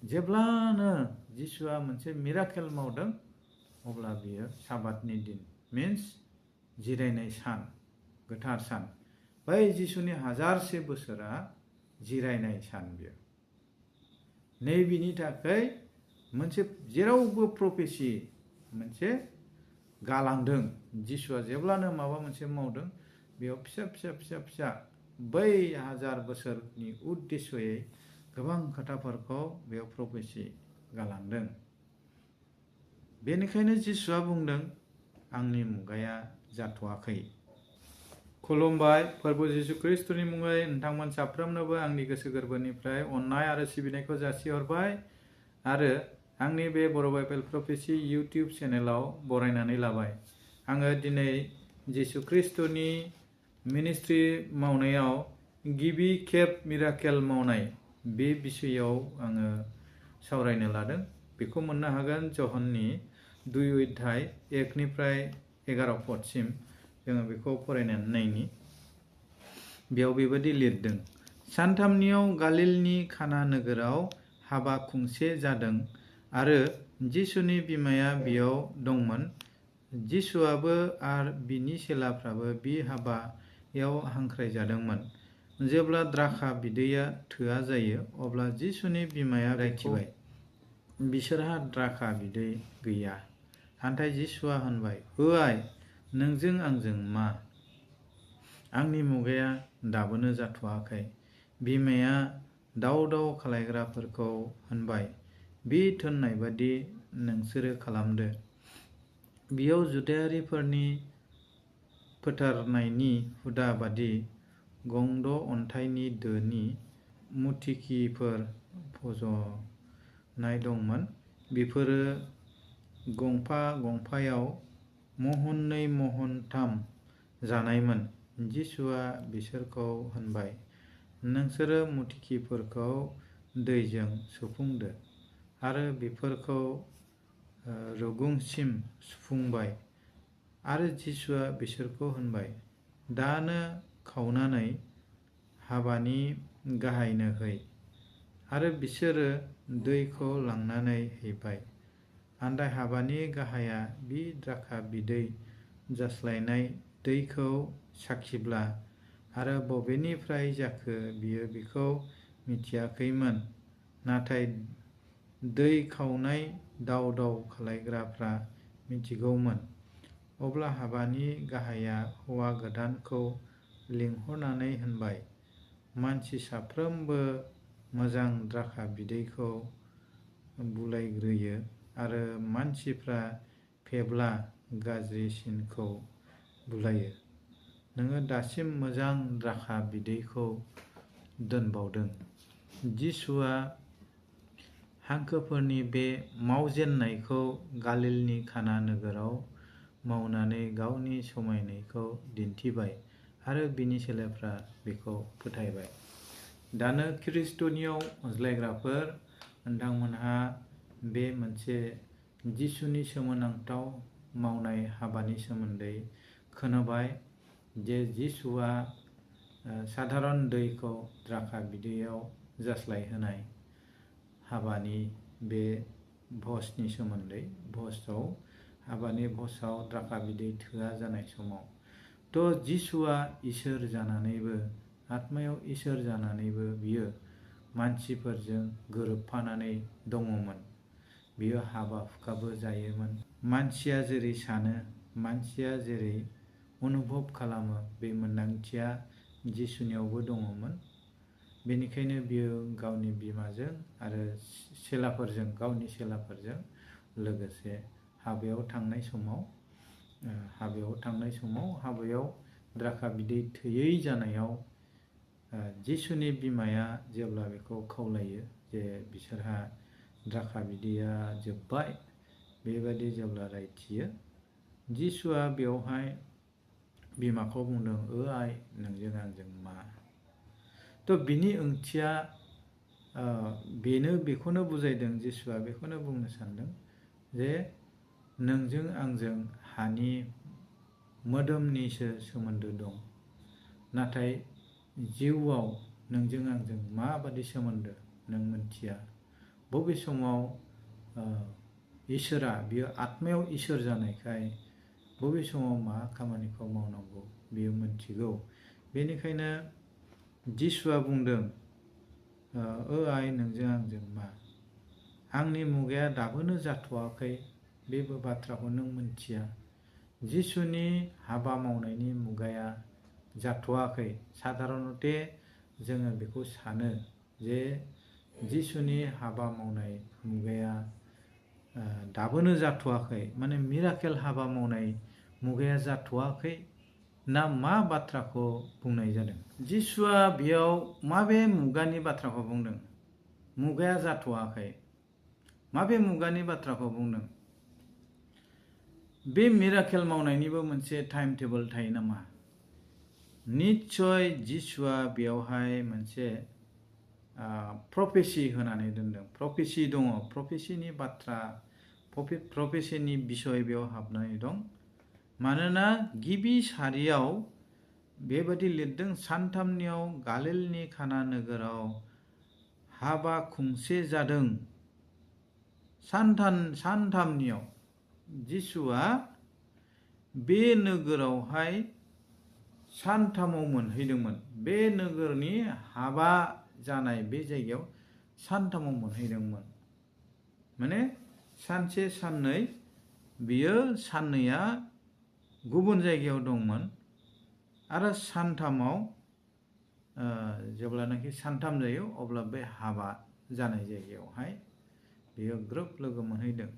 जेब्लानो जिसुआ मोनसे मिराकेल मावदों अब्ला बियो साबातनि दिन मीन्स जिरायनाय सान गोथार सान बै जिसुनि हाजारसे बोसोरा जिरायनाय सान बियो नैबेनि थाखाय मोनसे जेरावबो प्रफेसि मोनसे गालांदों जिसुआ जेब्लानो माबा मोनसे मावदों बेयाव फिसा फिसा फिसा फिसा बै हाजार बोसोरनि उद्देश्ययै गोबां खोथाफोरखौ बेयाव प्रफेसि गालांदों बेनिखायनो जिसुआ बुंदों आंनि मुगाया जाथ'वाखै खुलुमबाय फोरबो जिसु ख्रिस्टनि मुङै नोंथांमोन साफ्रोमनोबो आंनि गोसो गोरबोनिफ्राय अननाय आरो सिबिनायखौ जासिहरबाय आरो आंनि बे बर' बाइबेल प्रफेसि इउटिउब चेनेलाव बरायनानै लाबाय आङो दिनै जिसु ख्रिस्टनि मिनिस्ट्रि मावनायाव गिबि खेब मिराकेल मावनाय बे बिषयाव आङो सावरायनो लादों बेखौ मोननो हागोन जहननि 2 अध्याय 1निफ्राय 11 पदसिम जोङो बेखौ फरायनानै नायनि बेयाव बेबायदि लिरदों सानथामनियाव गालिलनि खाना नोगोराव हाबा खुंसे जादों आरो जिसुनि बिमाया बेयाव दंमोन जिसुआबो आरो बिनि सेलाफ्राबो बि हाबायाव हांख्रायजादोंमोन जेब्ला द्राखा बिदैया थोआ जायो अब्ला जिसुनि बिमाया रायथिबाय बिसोरहा द्राखा बिदै गैया नाथाय जिसुआ होनबाय आइ नोंजों आंजों मा आंनि मुगाया दाबोनो जाथ'वाखै बिमाया दाव दाव खालायग्राफोरखौ होनबाय बि थोननाय बादि नोंसोरो खालामदो बेयाव जुदायारिफोरनि फोथारनायनि हुदा बादि गंद अन्थाइनि दोनि मुथिखिफोर फज'नाय दंमोन बेफोरो गंफा गंफायाव महननै महनथाम जानायमोन जिसुआ बिसोरखौ होनबाय नोंसोरो मुथिखिफोरखौ दैजों सुफुंदो आरो बेफोरखौ रुगुंसिम सुफुंबाय आरो जिसुआ बिसोरखौ होनबाय दानो खावनानै हाबानि गाहायनो है आरो बिसोरो दैखौ लांनानै हैबाय आन्दाय हाबानि गाहाया बि द्राखा बिदै जास्लायनाय दैखौ साखिब्ला आरो बबेनिफ्राय जाखो बियो बेखौ मिथियाखैमोन नाथाय दै खावनाय दाव दाव खालायग्राफ्रा मिथिगौमोन अब्ला हाबानि गाहाया हौवा गोदानखौ लिंहरनानै होनबाय मानसि साफ्रोमबो मोजां द्राखा बिदैखौ बुलायग्रोयो आरो मानसिफ्रा फेब्ला गाज्रिसिनखौ बुलायो नोङो दासिम मोजां द्राखा बिदैखौ दोनबावदों जिसुआ हांखोफोरनि बे मावजेननायखौ गालिलनि खाना नोगोराव मावनानै गावनि समायनायखौ दिन्थिबाय आरो बिनि सेलाफ्रा बेखौ फोथायबाय दानो ख्रिस्टनियाव अनज्लायग्राफोर नोंथांमोनहा बे मोनसे जिसुनि सोमोनांथाव मावनाय हाबानि सोमोन्दै खोनाबाय जे जिसुआ साधारन दैखौ द्राखा बिदैयाव जास्लायहोनाय हाबानि बे भजनि सोमोन्दै भजआव हाबानि भजआव द्राखा बिदै थोआ जानाय समाव थ' जिसुआ इसोर जानानैबो आत्मायाव इसोर जानानैबो बियो मानसिफोरजों गोरोबफानानै दङमोन बियो हाबा हुखाबो जायोमोन मानसिया जेरै सानो मानसिया जेरै अनुभब खालामो बे मोन्दांथिया जिसुनियावबो दङमोन बेनिखायनो बियो गावनि बिमाजों आरो गावनि सेलाफोरजों लोगोसे हाबायाव थांनाय समाव हाबायाव द्राखा बिदै थोयै जानायाव जिसुनि बिमाया जेब्ला बेखौ खावलायो जे बिसोरहा द्राखा बिदैया जोब्बाय बेबायदि जेब्ला रायथियो जिसुआ बेवहाय बिमाखौ बुंदों आइ नोंजों आंजों मा थ' बिनि ओंथिया बेखौनो बुजायदों जिसुआ बेखौनो बुंनो सानदों जे नोंजों आंजों हानि मोदोमनिसो सोमोन्दो दं नाथाय जिउआव नोंजों आंजों माबादि सोमोन्दो नों मिथिया बबे समाव इसोरा बियो आत्मायाव इसोर जानायखाय बबे समाव मा खामानिखौ मावनांगौ बियो मोनथिगौ। बेनिखायनो जिसुआ बुंदों, आइ नोंजों आंजों मा, आंनि मुगाया दाबोनो जाथ'वाखै बे बाथ्राखौ नों मोनथिया। जिसुनि हाबा मावनायनि मुगाया जाथ'वाखै। साधारनते जोङो बेखौ सानो जे जिसुनि हाबा मावनाय मुगाया दाबोनो जाथ'वाखै, माने मिराकेल हाबा मावनाय मुगाया जाथ'वाखै ना मा बाथ्राखौ बुंनाय जादों? जिसुआ बेयाव माबे मुगानि बाथ्राखौ बुंदों? मुगाया जाथ'वाखै। माबे मुगानि बाथ्राखौ बुंदों? बे मिराकेल मावनायनिबो मोनसे टाइम टेबल थायो नामा? निश्चय जिसुआ बेयावहाय मोनसे प्रफेसि होनानै दोनदों। प्रफेसि दङ, प्रफेसिनि बाथ्रा, प्रफेसिनि बिसय बेयाव हाबनानै दं। मानोना गिबि सारियाव बेबादि लिरदों, सानथामनियाव गालिलनि काना नोगोराव हाबा खुंसे जादों। सानथामनियाव जिसुआ बे नोगोरावहाय सानथामाव मोनहैदोंमोन। बे नोगोरनि हाबा जानाय बे जायगायाव सानथामाव मोनहैदोंमोन। माने सानसे साननै, बियो साननैया गुबुन जायगायाव दंमोन आरो सानथामाव जेब्लानाखि सानथाम जायो अब्ला बे हाबा जानाय जायगायावहाय बेयो ग्रोब लोगो मोनहैदों।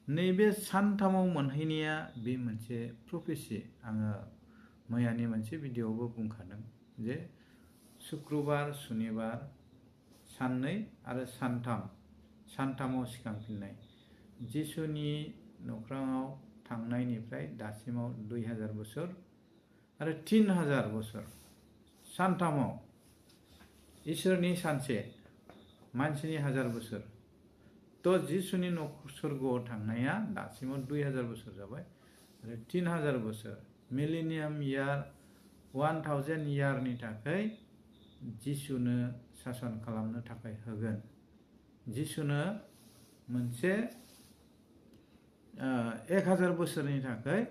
नैबे सानथामाव मोनहैनाया बे मोनसे प्रफेसि। आङो मैयानि मोनसे भिडिअ'आवबो बुंखादों जे शुक्रबार सुनिबार साननै आरो सानथामाव सिखांफिननाय। जिसुनि नख्राङाव थांनायनिफ्राय दासिमाव 2000 बोसोर आरो 3000 बोसोर। सानथामाव इसोरनि सानसे, मानसिनि 1000 बोसोर। जिसुनि सोरगोआव थांनाया दासिमाव 2000 बोसोर जाबाय आरो 3000 बोसोर। मिलेनियाम इयार, 1000 इयारनि थाखाय जिसुनो सासन खालामनो थाखाय होगोन। जिसुनो मोनसे 1000 बोसोरनि थाखाय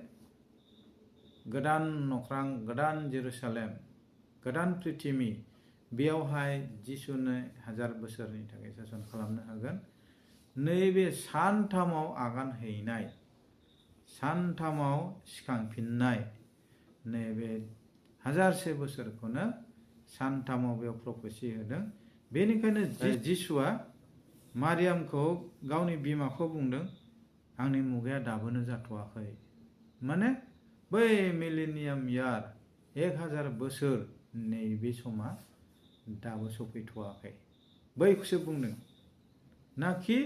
गोदान नख्रां, गोदान जेरुसालेम, गोदान पृथिबि, बेयावहाय जिसुनो 1000 बोसोरनि थाखाय सासन खालामनो हागोन। नैबे सानथामाव आगान हैनाय, सानथामाव सिखांफिननाय, नैबे 1000 बोसोरखौनो सानथामाव बेयाव प्रफेसि होदों। बेनिखायनो जिसुआ मारियामखौ, गावनि बिमाखौ बुंदों, आंनि मुगाया दाबोनो जाथ'वाखै। माने बै मिलेनियाम इयार, 1000 बोसोर, नैबे समा दाबो सफैथ'वाखै। बैखौसो बुंदों। नाखि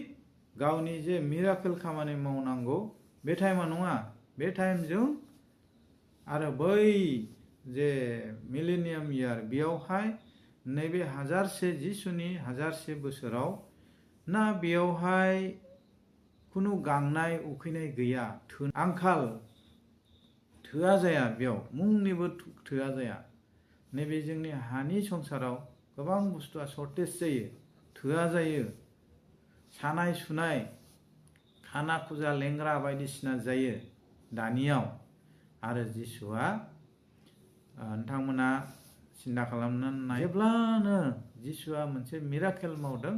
गावनि जे मिराकेल खामानि मावनांगौ बे टाइमा नङा। बे टाइमजों आरो बै जे मिलेनियाम इयार, बेयावहाय नैबे 1000 जिसुनि 1000 बोसोराव ना बेयावहाय खुनु गांनाय उखैनाय गैया, आंखाल थोआ जाया, बेयाव मुंनिबो थोआ जाया। नैबे जोंनि हानि संसाराव गोबां बुस्थुआ सर्टेज जायो, थोआ जायो। सानाय सुनाय, खाना खुजा लेंग्रा बायदिसिना जायो दानियाव। आरो जिसुआ, नोंथांमोना सिन्था खालामनानै नाय, जेब्लानो जिसुआ मोनसे मिराकेल मावदों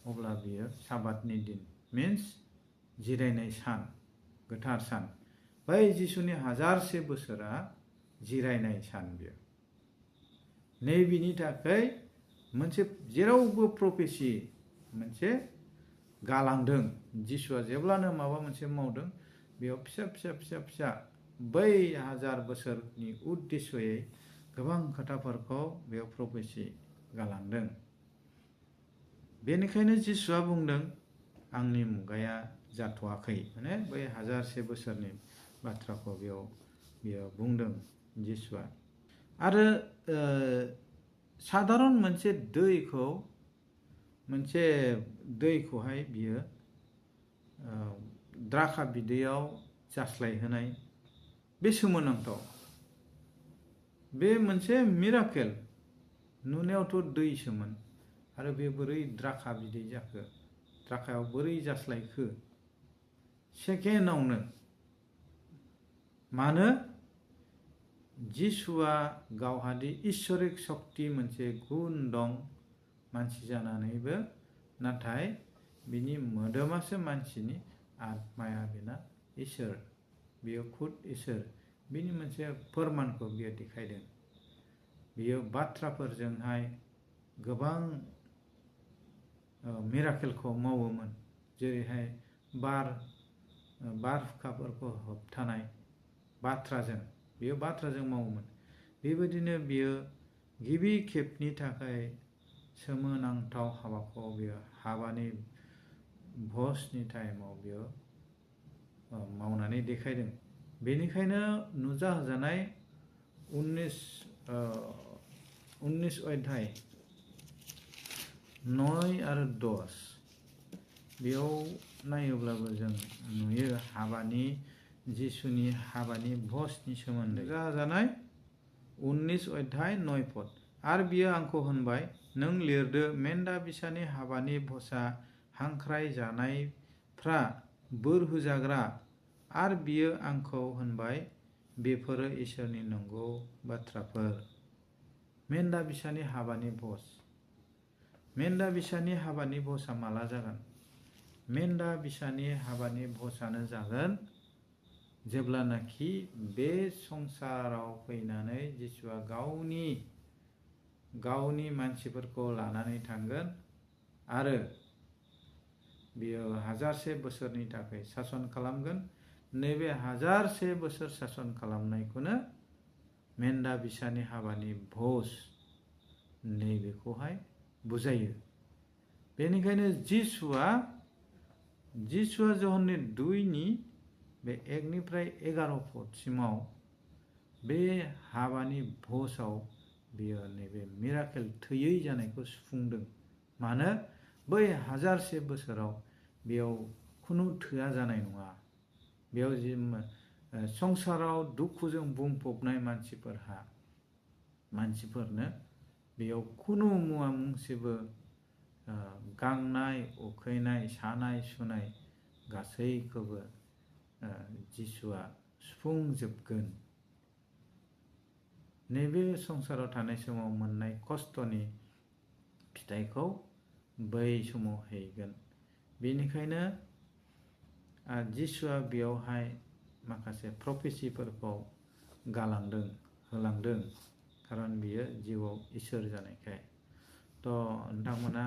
अब्ला बियो साबातनि दिन, मिन्स जिरायनाय सान, गोथार सान। बै जिसुनि 1000 बोसोरा जिरायनाय सान बियो। नैबेनि थाखाय मोनसे जेरावबो प्रफेसि मोनसे गालांदों। जिसुआ जेब्लानो माबा मोनसे मावदों बेयाव फिसा बै 1000 बोसोरनि उद्देश्ययै गोबां खोथाफोरखौ बेयाव प्रफेसि गालांदों। बेनिखायनो जिसुआ बुंदों, आंनि मुगाया जाथ'वाखै। माने बै 1000 बोसोरनि बाथ्राखौ बेयाव बुंदों जिसुआ। आरो साधारन मोनसे दैखौहाय बियो द्राखा बिदैयाव जास्लायहोनाय, बे सोमोनांथाव। बे मोनसे मिराकेल। नुनायावथ' दैसोमोन आरो बे बोरै द्राखा बिदै जाखो, द्राखायाव बोरै जास्लायखो सेकेन्डआवनो। मानो? जिसुआ गावहादि इसोरिक शक्ति मोनसे गुन दं मानसि जानानैबो, नाथाय बिनि मोदोमासो मानसिनि, आत्माया बेना इसोर, बियो खुद इसोर। बिनि मोनसे फोरमानखौ बियो देखायदों। बियो बाथ्राफोरजोंहाय गोबां मिराकेलखौ मावोमोन, जेरैहाय बार हुखाफोरखौ होबथानाय बाथ्राजों, बियो बाथ्राजों मावोमोन। बेबायदिनो बियो गिबि खेबनि थाखाय सोमोनांथाव हाबाखौ बियो हाबानि भजनि टाइमाव बियो मावनानै देखायदों। बेनिखायनो नुजाहोजानाय 19 अध्याय 9 आरो 10 बेयाव नायोब्लाबो जों नुयो हाबानि, जिसुनि हाबानि भजनि सोमोन्दै नुजाहोजानाय 19 अध्याय 9 पद। आरो बियो आंखौ होनबाय, नों लिरदो, मेन्दा बिसानि हाबानि भजआ हांख्राय जानायफ्रा बोर होजाग्रा। आरो बियो आंखौ होनबाय, बेफोरो इसोरनि नंगौ बाथ्राफोर। मेन्दा बिसानि हाबानि भज। मेन्दा बिसानि हाबानि भजआ माला जागोन? मेन्दा बिसानि हाबानि भजआनो जागोन जेब्लानाखि बे संसाराव फैनानै जिसुआ गावनि मानसिफोरखौ लानानै थांगोन आरो बियो 1000 बोसोरनि थाखाय सासन खालामगोन। नैबे 1000 बोसोर सासन खालामनायखौनो मेन्दा बिसानि हाबानि भज नैबेखौहाय बुजायो। बेनिखायनो जिसुआ जहन्नि 2 बे 1निफ्राय 11 पदसिमाव बे हाबानि भजआव बियो नैबे मिराकेल थैयै जानायखौ सुफुंदों। मानो? बै 1000 बोसोराव बेयाव खुनु थोआ जानाय नङा। बेयाव जि संसाराव दुखुजों बुंफबनाय मानसिफोरनो बेयाव खुनु मुवा मुंसेबो गांनाय, उखैनाय, सानाय सुनाय गासैखौबो जिसुआ सुफुंजोबगोन। नैबे संसाराव थानाय समाव मोननाय खस्थ'नि फिथाइखौ बै समाव हैगोन। बेनिखायनो जिसुआ बेयावहाय माखासे प्रफेसिफोरखौ होलांदों, खारन बियो जिउआव इसोर जानायखाय। नोंथांमोना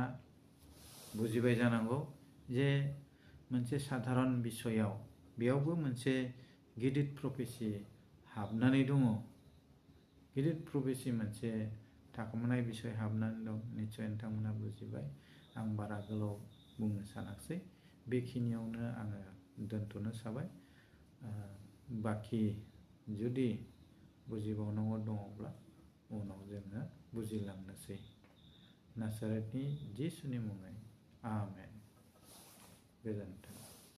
बुजिबाय जानांगौ जे मोनसे साधारन बिसयाव बेयावबो मोनसे गिदिर प्रफेसि हाबनानै दङ। गिदिर प्रफेसि मोनसे थाखोमानाय बिसय हाबनानै दं। निस्सय नोंथांमोना बुजिबाय। आं बारा गोलाव बुंनो सानाखिसै, बेखिनियावनो आङो दोनथ'नो साबाय। बाखि जुदि बुजिबावनांगौ दङब्ला उनाव जोङो बुजिलांनोसै। नासरेथनि जिसुनि मुङै आमेन। गोजोन्थों।